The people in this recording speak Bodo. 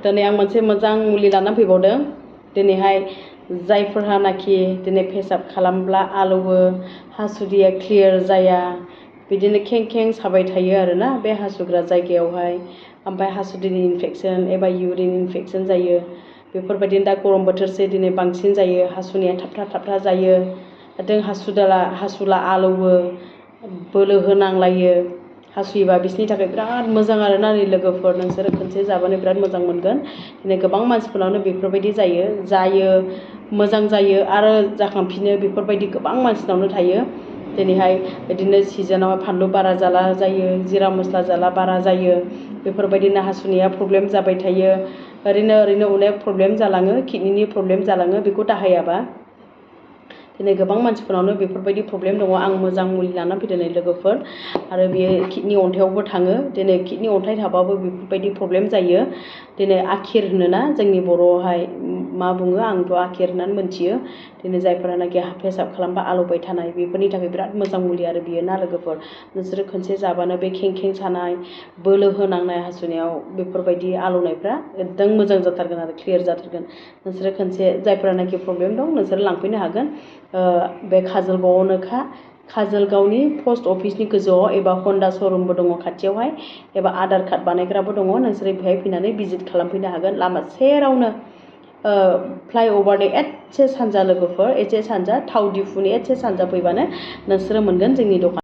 दिनै आं मोनसे मोजां मुलि लाना फैबावदों दिनैहाय जायफोरहानाखि दिनै पेसाब खालामब्ला आलौवो हासुदैया क्लियार जाया बिदिनो खें खें साबाय थायो आरोना बे हासुग्रा जायगायावहाय ओमफ्राय हासुदैनि इनफेक्सन एबा इउरिन इनफेक्सन जायो बेफोरबायदिनो दा गरम बोथोरसै दिनै बांसिन जायो हासुनाया थाबथा जायो जों हासुला आलौवो बोलो होनांलायो हासुयोबा बिसोरनि थाखाय बिराद मोजां आरोना लोगोफोर नोंसोरो खनसे जाबानो बिराद मोजां मोनगोन दिनै गोबां मानसिफोरनावनो बेफोरबायदि जायो मोजां जायो आरो जाखांफिनो बेफोरबायदि गोबां मानसिनावनो थायो दिनैहाय बिदिनो सिजोनाव फानलु बारा जाला जायो जिरा मस्ला जाला बारा जायो बेफोरबायदिनो हासुनाया प्रब्लेम जाबाय थायो ओरैनो अनेक प्रब्लेम जालाङो किडनिनि प्रब्लेम जालाङो बेखौ दाहायाबा दिनै गोबां मानसिफोरनावनो बेफोरबायदि प्रब्लेम दङ आं मोजां मुलि लाना फैदों लोगोफोर आरो बेयो किडनि अन्थायावबो थाङो दिनै किडनि अन्थाइ थाबाबो बेफोरबायदि प्रब्लेम जायो दिनै आखिर होनोना जोंनि बर'आवहाय मा बुङो आंथ' आखिर होननानै मोनथियो दिनै जायफोरानाखि पेसाब खालामबा आलौबाय थानाय बेफोरनि थाखाय बिराद मोजां मुलि आरो बियो ना लोगोफोर नोंसोरो खनसे जाबानो बे खें सानाय बोलो होनांनाय हासुनायाव बेफोरबायदि आलौनायफ्रा एकदम मोजां जाथारगोन आरो क्लियार जाथारगोन नोंसोरो खनसे जायफोरानाखि प्रब्लेम दं नोंसोरो लांफैनो हागोन बे काजलगावआवनोखा काजलगावनि पस्ट अफिसनि गोजौआव एबा हन्डा शरुमबो दङ खाथियावहाय एबा आधार कार्ड बानायग्राबो दङ नोंसोरो बेहाय फैनानै भिजिट खालामफैनो हागोन लामा सेरावनो फ्लाइअभारनि एसे सानजा लोगोफोर एसे सानजा थाव दिफुनि एसे सानजा फैबानो नोंसोरो मोनगोन जोंनि दखान